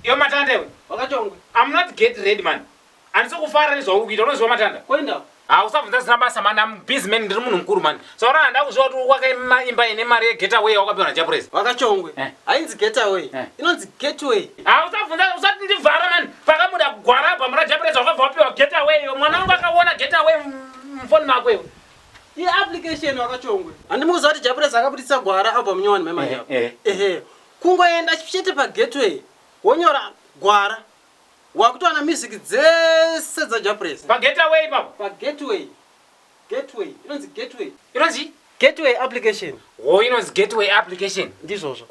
Iwe Matanda iwe. Wakachongwe. I'm not get ready man. Handisi kufara nezvauri kuita unoziva Matanda. Kuenda. Ha usabvunza zvisina basa man. I'm busy man ndiri munhu mukuru man. So ora handa kuziva kuti wakaima imba ine mari ye getaway wakapiwa na Japrez. Wakachongwe. Eh. Hainzi getaway. Eh. Inonzi gateway. Ha usabvunza usati ndivhara man. Pakabuda gwara album ra Japrez wakabva wapiwa getaway. Mwana wangu akaona getaway mufoni mako iwe. Iyi application wakachongwe. Handimukuziva kuti Japrez akabuditsa gwara album nyowani mai manje. Eh, eh. Ehe. Kungoenda chete pa gateway wonyora gwara wakutowana music dzese dzaJaprez. Pa getaway ipapo. Pa gateway. Gateway. Inonzi gateway. Inonzi gateway application. Wo inonzi gateway application. Ndizvozvo.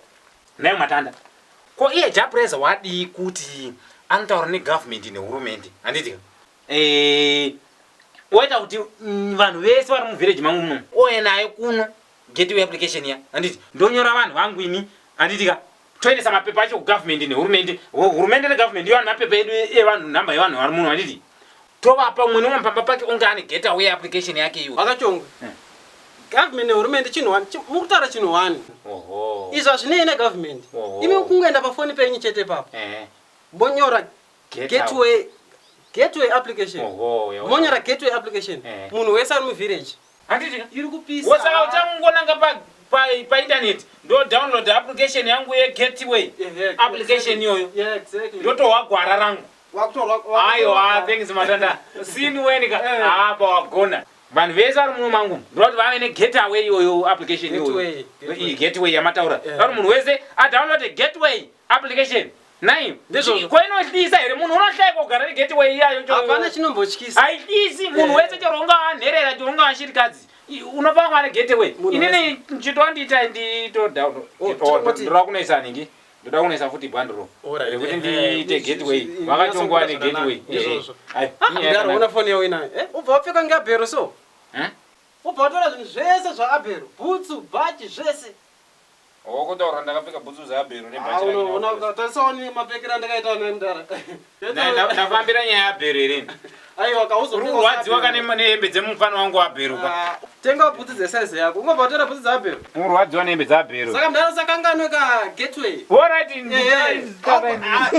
Nayo Matanda. Ko iye Japrez wadii kuti anotaura negovernment nehurumende handiti? Eh, woita kuti vanhu vese vari muvillage mangu muno ouya nayo kuno gateway application ya handiti ndonyora vanhu vangu ini handiti ka toendesa mapepa acho kugovernment nehurumende hurumende negovernment iyo mapepa edu evanhu nhamba yevanhu vari muno handiti tovapa umwe neumwe pamba pake onge ane gateway application yake iwe Wakachongwe. Eh. Government nehurumende chinhu one. Mukutaura chinhu one. Oho. Izvo hazvinei negovernment. Oho. Imi kungoenda pafoni penyu chete ipapo. Eh. Monyora Gateway. gateway gateway application. Oho, yaona. Monyora gateway application. Eh. Munhu wese ari muvillage. Handiti ka? Iri kupisa. Wosaka uchangonanga pa pa pa internet ndo download application yangu ye gateway Ehe, application iyoyo Yeah, exactly. ndotohwa gwara rangu. Wakutorwa. Aiwa, thanks Matanda. Sini weni ka. Eh. Apa wagona. Vanhu vese vari muno mangu ndoda kuti vave negetaway iyoyo application iyoyo. Gateway, gateway. Iyi gateway yamataura. Eh. Kuti munhu wese adownload gateway application. Nai. Ndizvozvo. Ko inotyisa here munhu unoshaya kugara negateway iyayo. Hapana chinombotyisa. Haityisi munhu Eh. wese chero ungava nherera chero ungava shirikadzi unofanira kuva negateway. Munhu Inini chitwandiita ndito download. Oh, tongoti- Ndoda kunoisa ningi. Ndoda kunoisa futi bhandiro. Alright, Rekuti eh, ndiite eh, gateway. Vakachongwa negateway. Ndizvozvo. Ai, Ah, inyaya mudhara yakanaka. una foni yawo inayo. Eh, ubva wapfeka ngeabhero so. Eh? Ubva watora zvinhu zvese zvaabhero. Bhutsu, bhachi zvese. Wakutaura ndakapfeka bhutsu dzaAbhero Ah, nebhachi uno- rake. uno- tarisawo nemapfekero andakaita naye mudhara. Ndafambira nyaya yaAbhero here. Aiwa, kauzo. Uri kurwadziwa kana nehembe dzemufana wangu waAbhero ka. Ah, tenga bhutsu dzesize yako. Ungobva watora bhutsu dzaabhero. Uri kurwadziwa nehembe dzaAbhero. Saka mudhara usakanganwe ka gateway. Alright, Eh, eh. nditaura. Ah,